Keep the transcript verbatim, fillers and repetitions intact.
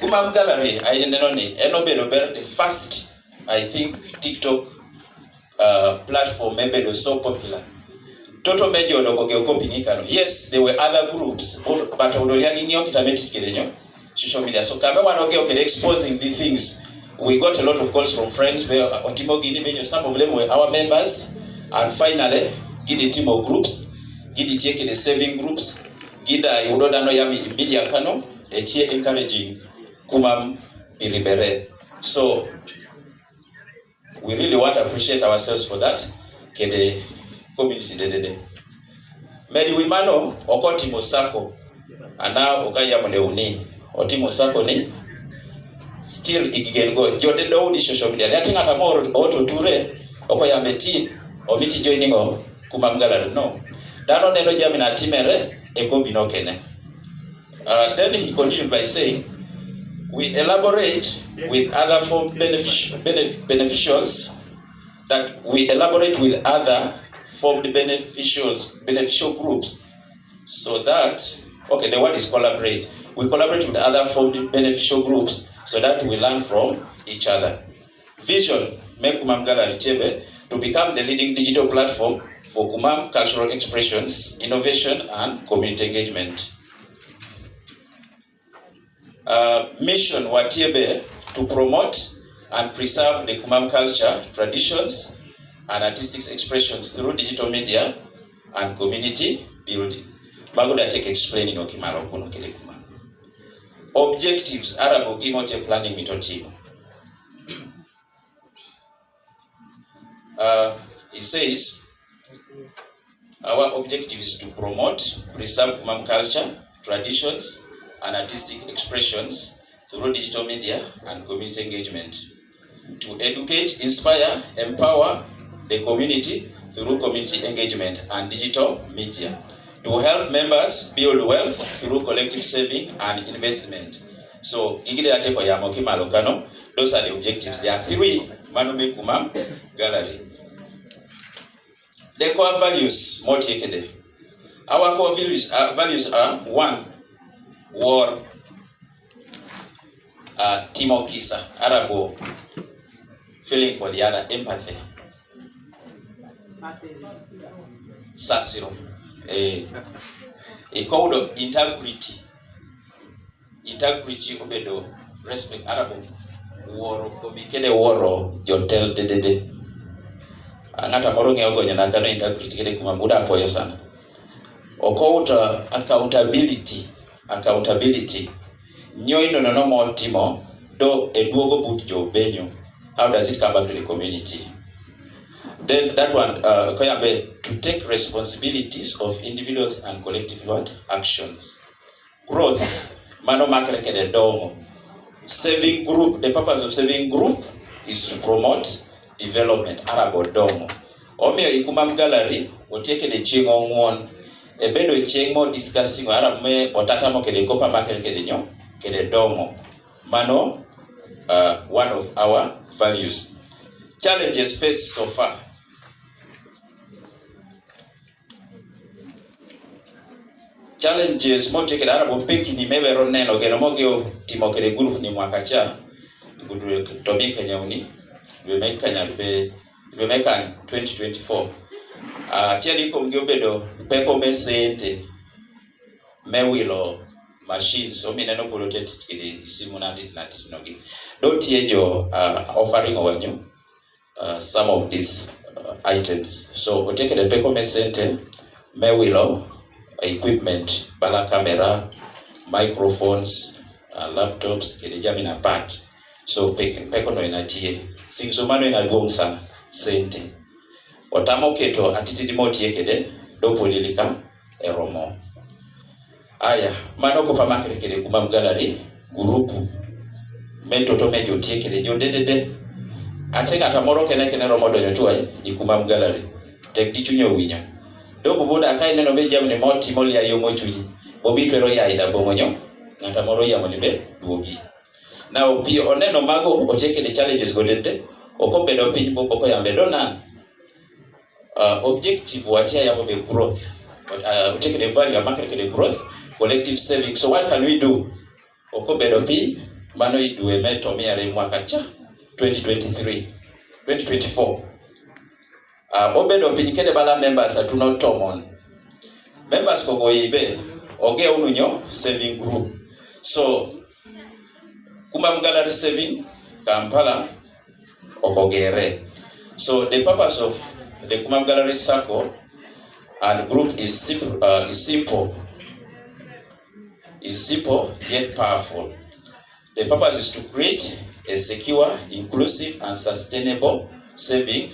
Kumam Gallery, ai neno ni, en obedo ber the first, I think, TikTok uh, platform me bedo so popular. Toto me jo odoko ge copy ni kano. Yes, there were other groups, but odo liagi ng'iyo kita me tich kede nyo social media. So kame wan oge oke exposing the things. We got a lot of calls from friends where uh, otimo gini be nyo, some of them were our members. And finally, gidi timo groups, gidi tie kede saving groups, gida yudo dano ya mi media kano, etie encouraging Kumam biribere. So we really want to appreciate ourselves for that. Kede community dedede. Medi wi mano, ok otimo sacco. Ana oka ya mone uni. Otimo sacco ni. Still igigen go. Jode do udi social media. Ni ati ng'ata moro oto ture. Ok oyambe ti. Obi ti joining o Kumam Gallery. No. Dano neno jamina timere. Eko bino kene. Uh, then he continued by saying, we elaborate with other form benefic- benef- beneficials, that we elaborate with other formed beneficials, beneficial groups, so that, okay, the word is collaborate. We collaborate with other formed beneficial groups so that we learn from each other. Vision me Kumam Gallery tie be to become the leading digital platform for Kumam cultural expressions, innovation, and community engagement. Uh, mission wa tie be to promote and preserve the Kumam culture, traditions, and artistic expressions through digital media and community building. Mago da tek explain no kimaro kuno kede Kumam. Objectives, arabo gima otie planning mi to timo. Uh, he says, our objective is to promote, preserve Kumam culture, traditions, and artistic expressions through digital media and community engagement. To educate, inspire, empower the community through community engagement and digital media. To help members build wealth through collective saving and investment. So, gigi de ate ko yamo ki malo kano, those are the objectives. There are three, mano me Kumam Gallery. The core values, mo tie kede. Our core values are, values are one, war, uh, timo kisa, arabo, feeling for the other, empathy. Sasiro. Eh, e kodo integrity. Integrity obedo respect, arabo wuoro komi kede wuoro jotel dedede. Ang'ata moro ng'eyo gonyo na kano integrity kede Kumam uda apoyo sana. Okouta accountability. Accountability. Nyoy no no mo timo do e duogo but jo benyo. How does it come back to the community? Then that one, uh, koyambe to take responsibilities of individuals and collective what? Actions. Growth, mano makre kede dongo. Saving group, the purpose of saving group is to promote development, arabo dongo. Omiyo i Kumam Gallery, otie kede chieng' ong'uon. Ebedo chieng' mo discussing, arabo me otata mo kede kopa makre kede nyo, kede dongo. Mano, uh, one of our values. Challenges faced so far. Challenges mo tie kede arabo pekni me bero neno geno mo geo timo kede group ni mwaka cha. Gudwe to mi Kenya uni. Dwe me Kenya dwe, dwe me Kenya twenty twenty-four. Ah, achiel kuom gi obedo peko me sente me wilo machines. Omi neno polo te tich kede simu na tich na tich nogi. Do tie jo, ah, offering owanyo uh, some of these uh, items. So otie kede peko me sente, me wilo equipment, bala camera, microphones, uh, laptops, kede jamni na part. So pek, peko no en atie. Sing so mano en aduong' sana, sente. Otamo keto atitidi mo tie kede, do podi lika, eromo. Aya, mano kopa makre kede Kumam Gallery, gurupu. Me toto me jo tie kede jo dedede. Ate ng'ata moro kene kene romo donyo tuai, i Kumam Gallery. Tek di chunyo winyo. Do bubu da ka ineno be jamni mo timo lia yo mo chunyi. Bobi twero ya ida bongo nyo. Ng'ata moro ya moni be duogi. Na opi oneno mago otie kede challenges go dedede. Oko bedo piny bo oko yambe do nan. Uh, objective wa chia yamo be growth. Uh, otie kede value, amakre kede growth, collective saving. So what can we do? Oko bedo pi, Mano i due me to mi are mwaka cha, twenty twenty-three, twenty twenty-four. Ah, obedo piny kede bala members atuno tomon. Members koko ibe, oge unu nyo saving group. So, Kumam Gallery Saving, Kampala, oko gere. So the purpose of the Kumam Gallery Sacco and group is simple, uh, is simple, is simple yet powerful. The purpose is to create a secure, inclusive, and sustainable saving